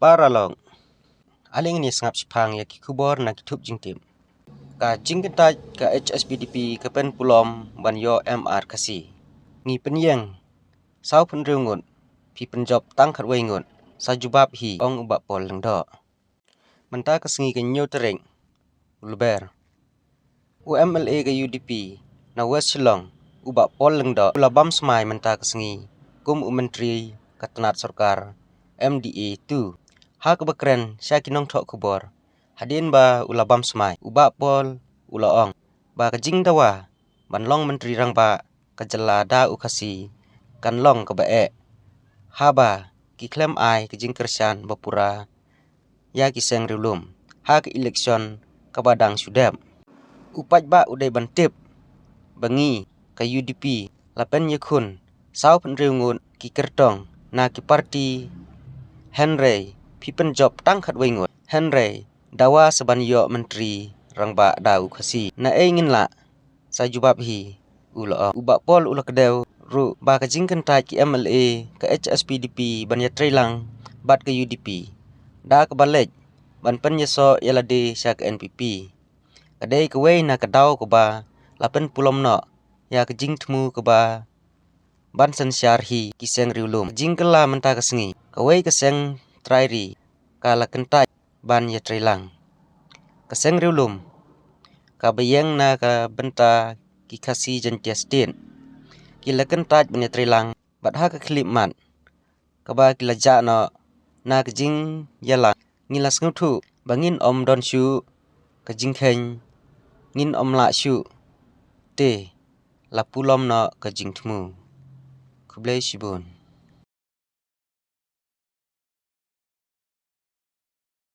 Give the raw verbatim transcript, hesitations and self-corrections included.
Aralong. Ale ngin ïa sngap shiphang ïa ki khubor na ki thup jingtip. Ka jingkyntait ka H S P D P ka pynpulom ban ïoh M R Khasi. Ngi pynïeng saw phew hynriew ngut, phi pynjop tang khatwei ngut, sa jubab hi, ong u Bah Paul Lyngdoh. Mynta ka sngi ka hynñiew tarik u Lber, u M L A ka U D P na West Shillong, u Bah Paul Lyngdoh, u la bam smai mynta ka sngi kum u Myntri ka tnat sorkar M D A two. Ha kaba kren sha ki nongthoh khubor hadien ba u la bam smai, u Bah Paul u la ong ba ka jingdawa ban long Myntri Rangbah ka jylla da u Khasi kan long kaba eh, haba ki khlem ai ka jingkyrshan ba pura ïa ki seng riewlum ha ka election kaba dang shu dep. U paidbah u dei ban tip ba ngi ka U D P la pynïakhun saw phew hynriew ngut ki kyrtong na ki party, hynrei phi pynjop tang khatwei ngut, hynrei dawa sa ban ïoh Myntri Rangbah da u Khasi. Na ei ngin lah sa jubab hi, u la ong. U Bah Paul u la kdew ruh ba ka jingkyntait ki M L A ka H S P D P ban ïatreilang bad ka U D P da kaba leit ban pynïasoh ïa lade sha ka N P P ka dei kawei na ka daw kaba la pynpulom noh ïa ka jingthmu kaba ban synshar hi ki seng riewlum. Jingkylla mynta ka sngi, kawei ka seng trai ri ka la kyntait ban ïatreilang. Ka seng riewlum kaba ïeng na ka bynta ki Khasi Jaintia State ki la kyntait ban ïatreilang bad ha ka khyllipmat kaba ki la jah noh na ka jingïalang, ngi la sngewthuh ba ngin ym don shuh ka jingkheiñ, ngin ym lah shuh, te la pulom noh ka jingthmu. Khublei shibun.